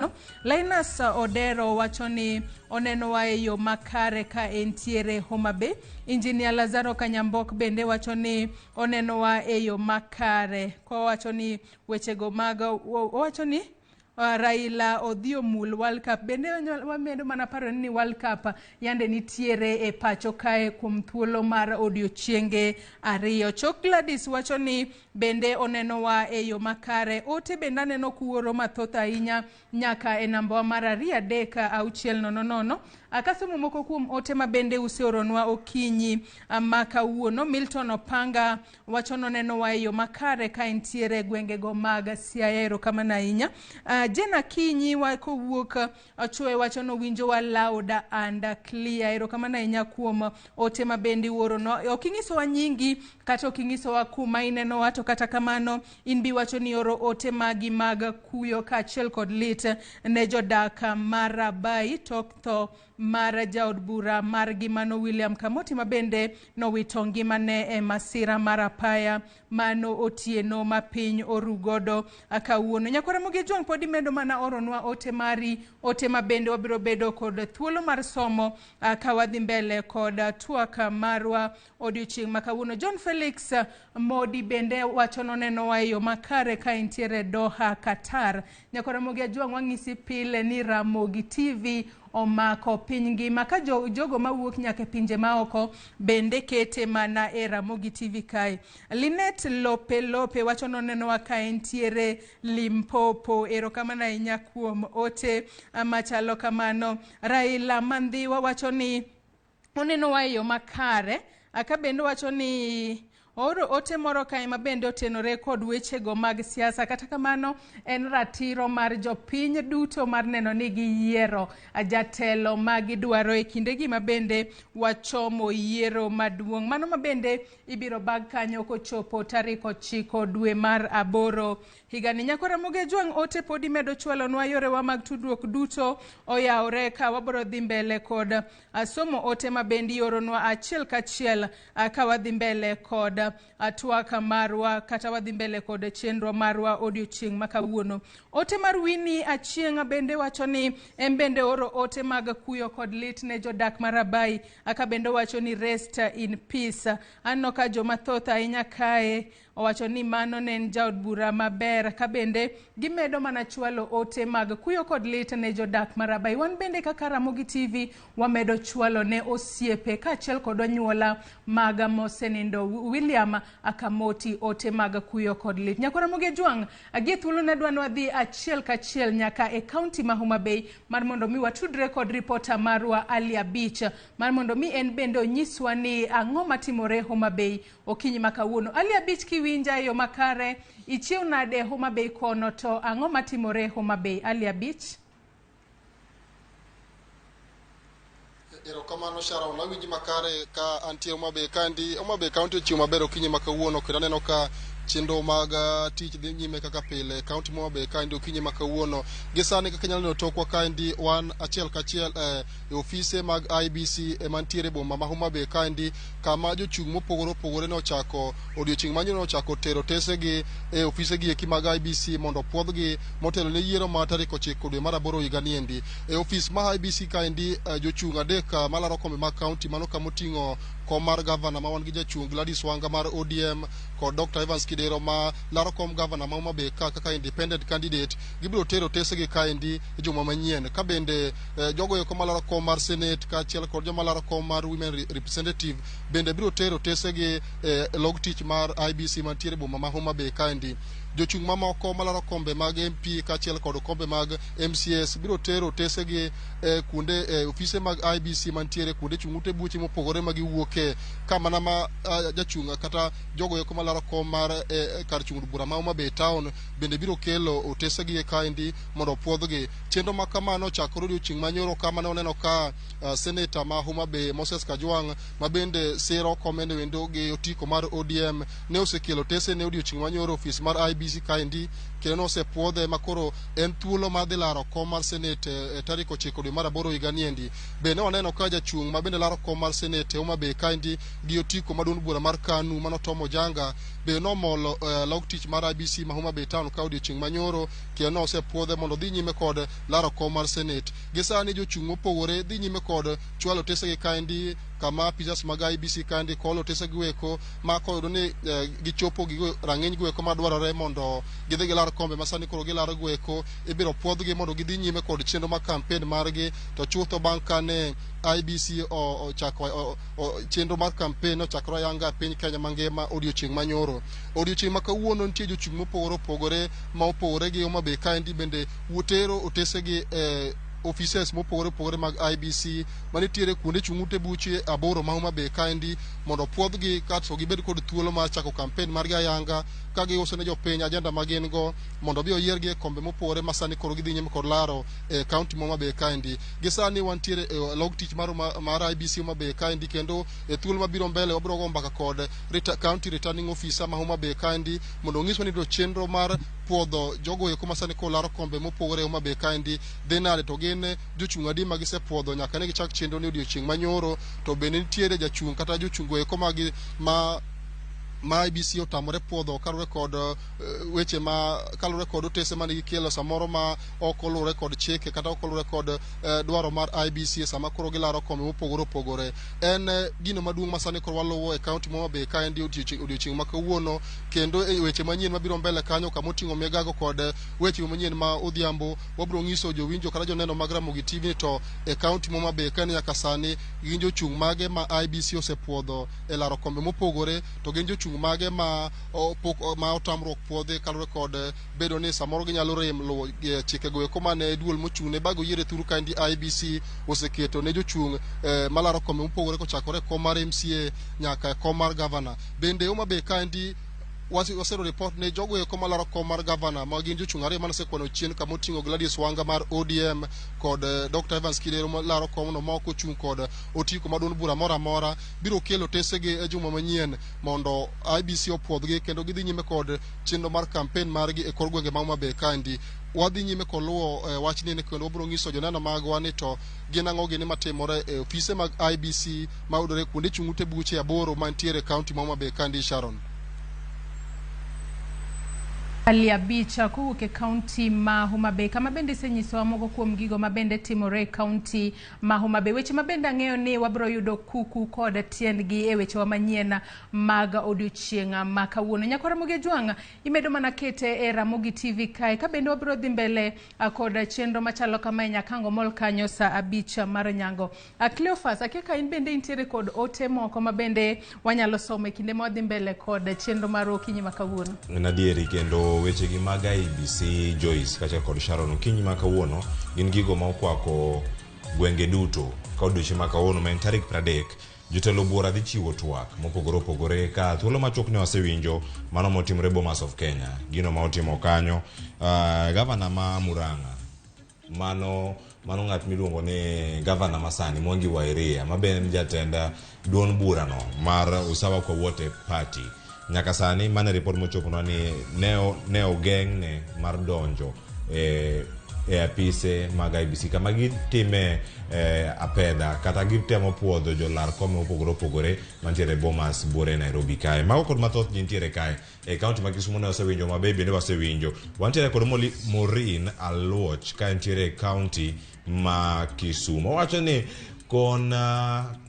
kamano. Linus Odero wacho ni onenowa e yo makare ka entiere Homa Bay. Engineer Lazaro Kanyambok bende wacho ni onenowa e yo makare kowacho ni wechego mag owacho ni Raila odhi omul World Cup. Bende wamedo mana paro ni World Cup yande nitiere e pacho kae kuom thuolo mar odiochienge ariyo. Chok Gladys wacho ni bende onenowa e yo makare. Ote bende aneno kuoro mathoth ahinya nyaka e nambawa mar 23600. Kasomo moko kuom ote ma bende useoronwa okinyi ma kawuono. Milton Opanga wacho nonenowa e yo makare ka entiere e gwengego mag Siaya. Erokamano ahinya. Jane Akinyi kowuok Ochoe wacho nowinjowa loud and clear. Erokamano ahinya kuom ote ma bende ioronwa. Ok inyisowa nyingi kata ok inyisowa kuma inenowa, to kata kamano in bi wacho ni oro ote magi mag kuyo kaachiel kod lit ne jodak mar Rabai tok tho mar jaod bura margi mano William Kamoti ma bende nowito ngimane e masira mar apaya mano otieno ma piny orugodo kawuono. Nyakwar Ramogi Ojwang' pod imedo mana oronwa ote mari, ote ma bende wabiro bedo kod thuolo mar somo ka wadhi mbele kod twak marwa odiochieng' ma kawuono. John Felix Modi bende wacho nonenowa e yo makare ka entiere Doha, Qatar. Nyakwar Ramogi Ajwang' wang'isi pile ni Ramogi TV omako piny ngima ka jogo mawuok nyaka e pinje maoko bende kete mana e Ramogi TV kae. Linet Lope Lope wacho nonenowa ka entiere Limpopo. Erokamano ahinya kuom ote machalo kamano. Raila Mandhiwa wacho ni onenowa e yo makare. Ka bende wacho ni ooro ote moro kae ma bende otenore kod wechego mag siasa. Kata kamano en ratiro mar jopiny duto mar neno ni giyiero jatelo ma gidwaro e kindegi ma bende wachomo yiero maduong'. Mano ma bende ibiro bag kanyo kochopo tarik 9 dwe mar 8 higani. Nyakwar Ramogi Ajwang' ote pod imedo chwalonwa yorewa mag tudruok duto oyawore ka wabiro dhi mbele kod somo ote ma bende ioronwa achiel kachiel ka wadhi mbele kod twak marwa kata wadhi mbele kod chenro marwa odiochieng' ma kawuono. Ote mar Winnie Achieng' bende wacho ni en bende oro ote mag kuyo kod lit ne jodak mar Rabai ka bende wacho ni rest in peace. Aneno ka joma thoth ahinya kae owacho ni mano ne en jaod bura maber ka bende gimedo mana chwalo ote mag kuyo kod lit ne jodak mar Rabai. Wan bende kaka Ramogi TV wamedo chwalo ne osiepe kaachiel kod anyuola mag mosenindo William Akamoti ote mag kuyo kod lit. Nyakwar Ramogi Ajwang', gie thuolo ne adwa ni wadhi achiel kachiel nyaka e kaunti ma Homa Bay mar mondo mi watudre kod ripota marwa Ali Abich mar mondo mi en bende onyiswa ni ang'o matimore Homa Bay okinyi ma kawuono. Ali Abich, kiwinja e yo makare, ichiew nade Homa Bay kono to ang'o matimore Homa Bay? Ali Abich. Erokamano Sharon, awinji makare ka antie Homa Bay kandi. Homa Bay County ochiew maber okinyi ma kawuono kendo aneno ka chenro mag tich dhi nyime kaka pile. County ma Homa Bay kaendi okinyi ma kawuono. Gi sani kaka inyalo neno tokwa kaendi wan achiel kachiel e ofise mag IBC mantiere e boma ma Homa Bay kaendi kama jochung' mopogore opogore nochako odiochieng' manyoro nochako tero tesegi e ofise gi eki mag IBC mondo opuodhgi motelo ne yiero ma tarik 9 dwe mar 8 higa niendi. E ofis ma IBC kaendi jochung' adek malaro kombe mag kaunti mano kama oting'o kom mar gavana ma wan gi jachung' Gladys Wanga mar ODM kod Dr. Evans Kidero ma laro kom gavana ma Homa Bay ka kaka independent candidate gibiro tero tesegi kaendi e juma manyien. Ka bende jogo eko malaro kom mar senate kaachiel kod joma laro kom mar women representative bende biro tero tesegi e log tich mar IBC mantiere boma ma Homa Bay kaendi. Jochung' mamoko malaro kombe mag MP kaachiel kod kombe mag MCS biro tero tesegi e kuonde e ofise mag IBC mantiere kuonde chung' ute buche mopogore ma giwuoke ka mana ma jachung' kata jogo eko malaro kom mar kar chung' bura ma Homa Bay town bende biro kelo otesegi kaendi mondo opuodhgi. Chenro ma kamano ochakore odiochieng' manyoro kama ne waneno ka seneta ma Homa Bay Moses Kajwang' ma bende siro komeno endo gi otiko mar ODM ne osekelo tese ne odiochieng' manyoro ofis mar IBC. IEBC kaendi kendo nosepuodhe ma koro en thuolo mar dhi laro kom mar senate e tarik 9 dwe mar 8 higa niendi. Bende waneno ka jachung' ma bende laro kom mar senate e Homa Bay kaendi gi otiko ma duond bura mar KANU mano Tom Ojanga be nomolo log tich mar IEBC ma Homa Bay town ka odiochieng' manyoro kendo nosepuodhe mondo dhi nyime kod laro kom mar senate. Gi sani jochung' mopogore dhi nyime kod chwalo otesegi kaendi kama apisas mag IEBC kaendi kolo otesegi weko ma koyudo ni gichopo gigo rang'iny goeko madwarore mondo gidhi gilar kombe ma sani koro gilaro goeko ibiro puodhgi mondo gidhi nyime kod chenro mar campaign margi. To chutho bang' kane IEBC ochako chenro mar campaign ochakore ayanga e piny Kenya mangima odiochieng' manyoro. Odiochieng' ma kawuono nitie jochung' mopogore opogore ma opogore gi Homa Bay kaendi bende tero otesegi e offices mopogore opogore mag IEBC manitiere kuonde chung' ute buche 8 ma Homa Bay kaendi mondo opuodhgi kasto gibed kod thuolo mar chako campaign margi ayanga ka giuso ne jopiny agenda ma gin go mondo obi oyiergi e kombe mopogore ma sani koro gidhi nyime kod laro e kaunti ma Homa Bay kaendi. Gi sani wantiere e log tich mar IEBC Homa Bay kaendi kendo e thuolo mabiro mbele wabiro go mbaka kod county returning officer ma Homa Bay kaendi mondo onyiswa ni to chenro mar puodho jogo eko ma sani koro laro kombe mopogore e Homa Bay kaendi dhi nade, to gin jochung' adi ma gisepuodho nyaka ne gichak chenro ni odiochieng' manyoro. To bende nitiere jachung' kata jochung' go eko ma IEBC otamore puodho kaluwore kod weche ma kaluwore kod otese mane gikelo samoro ma ok oluwore kod chike kata ok oluwore kod dwaro mar IEBC sama koro gilaro kombe mopogore opogore. En gino maduong' ma sani koro waluwo e kaunti ma Homa Bay kaendi odiochieng' ma kawuono kendo e weche manyien mabiro mbele kanyo kama oting'o migago kod weche manyien ma odhiambo wabiro nyiso jowinjo kata joneno mag Ramogi TV ni to e kaunti ma Homa Bay kaendi nyaka sani gin jochung' mage ma IEBC osepuodho e laro kombe mopogore, to gin jochung' mage ma pok ma otamruok puodhi kaluwore kod bedo ni samoro ginyalo rem luwo chike go eko mane duol mochung' ne bago yiero e thuru kaendi IEBC oseketo ne jochung' malaro kombe mopogore kochakore e kom mar MCA nyaka e kom mar gavana. Bende Homa Bay kaendi waseyudo report ni jogo eko malaro kom mar gavana ma gin jochung' ariyo mane osekwano chien kama oting'o Gladys Wanga mar ODM kod Dr. Evans Kidero malaro komno ma ok ochung' kod otiko ma duond bura moro amora biro kelo otesegi e juma manyien mondo IEBC opuodhgi kendo gidhi nyime kod chenro mar campaign margi e kor gwenge ma Homa Bay kaendi. Wadhi nyime kod luwo wachni kendo wabiro nyiso joneno magwa ni to gin ang'o gini matimore e ofise mag IEBC mayudore kuonde chung' ute buche 8 mantiere e kaunti ma Homa Bay kaendi. Sharon. Ali abich kowuok e kaunti ma Homa Bay kama bende isenyisowa moko kuom gigo ma bende timore e kaunti ma Homa Bay. Weche ma bende ang'eyo ni wabiro yudo kuku kod tiendgi e wechewa manyien mag odiochieng' ma kawuono. Nyakwa Ramogi Ajwang' imedo mana kete e Ramogi TV kae ka bende wabiro dhi mbele kod chenro machalo kamae nyakango mol kanyo saa 5 mar nyango. Cleophas, akia ka in bende intiere kod ote moko ma bende wanyalo somo e kinde ma wadhi mbele kod chenro mar okinyi ma kawuono. En adieri kendo wechegi mag IEBC Joyce kaachiel kod Sharon okinyi ma kawuono gin gigo ma okwako gwenge duto. Ka odiochieng' ma kawuono ma en tarik 30 jotelo buora dhi chiwo twak mopogore opogore ka thuolo machuok ne wasewinjo mano motimore Bomas of Kenya. Gino ma otimo kanyo gavana ma Murang'a mano ng'at miluongo ni gavana masani Mwangi wa Iria ma be en jatend duond burano mar Usawa kwa Wote Party. Nyaka sani mane ripot mochoponwa ni ne ogeng'ne mar donjo e apise mag IEBC kama gitime apedha kata gitemo puodho jolar kombe mopogore opogore mantiere Bomas buore Nairobi kae. Mago kod mathoth ji nitiere kae. E kaunti ma Kisumu ne wasewinjo, Homa Bay bende wasewinjo. Wantiere kod Maureen Aluoch ka entiere e kaunti ma Kisumu. Owacho ni kon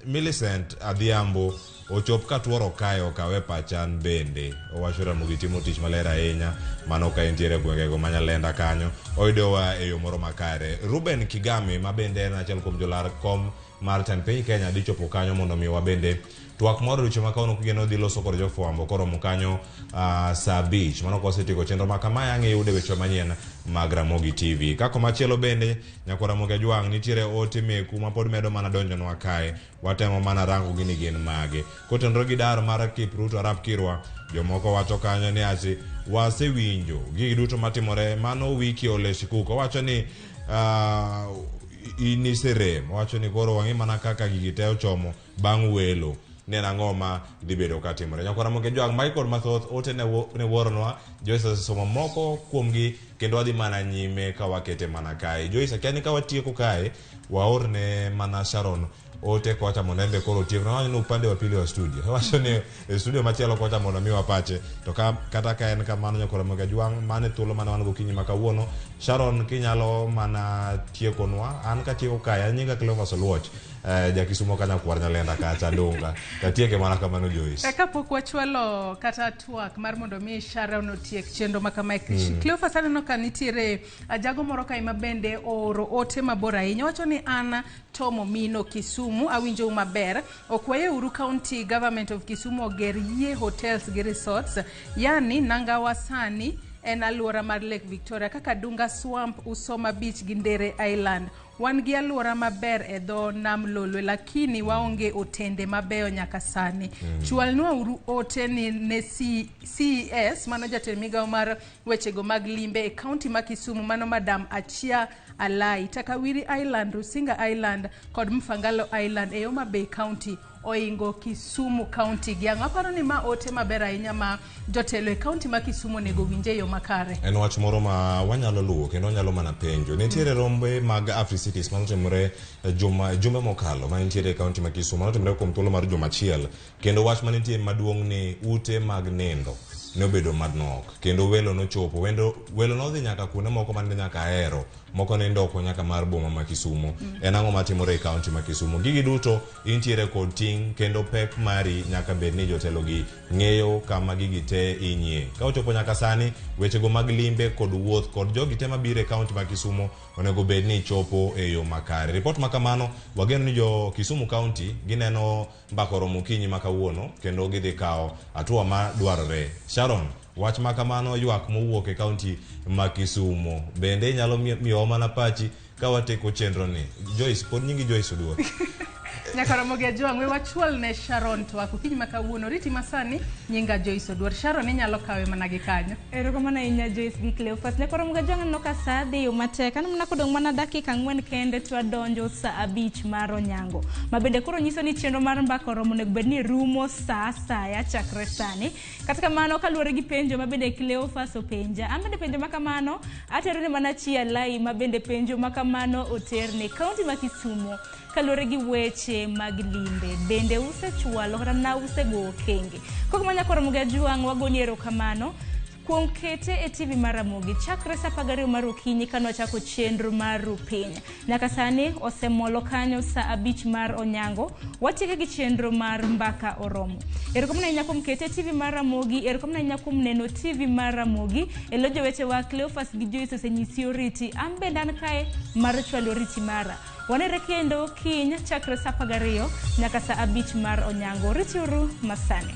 Millicent Adhiambo ochop ka tuoro kae okawe pachan bende. Owacho Ramogi timo tich maler ahinya mano ka entiere e gwengego ma Nyalenda kanyo. Oyudowa e yo moro makare. Ruben Kigame ma bende en achiel kuom jolar kom mar tend piny Kenya dhi chopo kanyo mondo mi wabende twak moro odiochieng' ma kawuono kigeno dhi loso kod jofwambo koromo kanyo saa 5. Mano kosetieko chenro ma kamae ang' iyude weche manyien mag Ramogi TV. Ka komachielo bende nyakwa Ramogi Ajwang' nitiere ote meku ma pod medo mana donjonwa kae. Watemo mana rango gi ni gin mage. Kotenore gi dar mar Kipruto Arap Kirwa, jomoko wacho kanyo ni ati wasewinjo gigi duto matimore. Mano Wiki Ole Sikuku owacho ni iniserem. Owacho ni koro wang'i mana kaka gigi te ochomo bang' welo. ni en ang'o ma dhi bedo ka timore. Nyakwar Ramogi Ojwang', magi kod mathoth ote ne wuoronwa Joyce osesomo moko kuomgi kendo wadhi mana nyime ka wakete mana kae. Joyce, akia ni ka watieko kae waorne mana Sharon ote kocha mondo en be koro otiek. Nawacho ni upande wa pili wa studio. Wacho ni e studio machielo kocha mondo miwa pache. To ka, kata ka en kamano Nyakwar Ramogi Ojwang', mano e thuolo mane wan gokinyi ma kawuono. Sharon kinyalo mana tiekonwa, an katieko kae, an nyinga Cleophas Oluoch, jakisumo ka nyakwar Nyalenda kacha Dunga. Tatieke mana kamano Joyce. Kapok wachwalo kata twak mar mondo mi Sharon otiek chenro ma kamae, Cleophas aneno ka nitiere jago moro kae ma bende ooro ote mabor ahinya. Owacho ni an Tom Omino Kisumu, awinjou maber. Okwayeuru County Government of Kisumu oger yie hotels gi resorts. Yani Nangawa sani en alwora mar Lake Victoria kaka Dunga Swamp, Usoma Beach gi Ndere Island. Wan gi alwora maber e dho nam Lolwe lakini waonge otende mabeyo nyaka sani. Chwalnwa uru ote ni ne CES mano jatend migawo mar wechego mag limbe e kaunti ma Kisumu mano Madam Achia Alai, Takawiri Island, Rusinga Island kod Mfangalo Island e Homa Bay County oingo Kisumu County gi ang'o. Aparo ni ma ote maber ahinya ma jotelo e kaunti ma Kisumu onego winje e yo makare. En wach moro ma wanyalo luwo kendo wanyalo mana penjo. Nitiere rombe mag Africities manotimore jumbe mokalo ma nitiere e kaunti ma Kisumu manotimore kuom thuolo mar juma achiel kendo wach manitie maduong' ni ute mag nindo ne obedo manok kendo welo nochopo welo nodhi nyaka kuonde moko mane nyaka Ahero moko nindo oko nyaka mar boma ma Kisumu. En ang'o matimore e kaunti ma Kisumu? Gigi duto intiere kod ting' kendo pek mari nyaka bed ni jotelo gi ng'eyo kama gigi te inyie. Ka ochopo nyaka sani wechego mag limbe kod wuoth kod jogi te mabiro e kaunti ma Kisumu onego bed ni chopo e yo makare. Ripot ma kamano wageno ni jo Kisumu County gineno mbaka oromo okinyi ma kawuono kendo gidhi kawo hatua ma dwarore. Sharon, wach ma kamano ywak mowuok e kaunti ma Kisumu bende inyalo miyowa mana pachi ka wateko chenro ni. Joyce, pod nyingi Joyce Oduor. Nyaka Ramogi Ajwang', we wachwal ne Sharon twak okinyi ma kawuono. Riti masani, nyinga Joyce Oduor. Sharon inyalo kawe mana gi kanyo. Erokamano ahinya Joyce gi Cleophas. Nyaka Ramogi Ajwang' aneno ka sa dhi yo matek. An mana kodong' mana dakika 4 kende to adonjo sa 5 mar onyango. Ma bende koro nyiso ni chenro mar mbaka oromo onego bed ni rumo sa asaya chakre sani. Kata kamano kaluwore gi penjo ma bende Cleophas openja. An bende penjo ma kamano atero ne mana Chia Lai ma bende penjo ma kamano oterne. Kaunti ma Kisumu kaluwore gi weche mag limbe bende usechwalo kata na usego okenge. Kok ma Nyakwar Ramogi Ajwang' wagoni erokamano kuom kete e TV mar Ramogi chakre sa 12 mar okinyi kane wachako chenro mar Rupiny. Nyaka sani osemolo kanyo sa 5 mar onyango, watieke gi chenro mar mbaka oromo. Erokamano ahinya kuom kete e TV mar Ramogi, erokamano ahinya kuom neno TV mar Ramogi. E lo jowetewa Cleophas gi Joyce osenyisi oriti, an bende an kae mar chwalo oriti mara. Wanere kendo kiny chakre sa 12 nyaka sa 5 mar onyango. Oritiuru masani.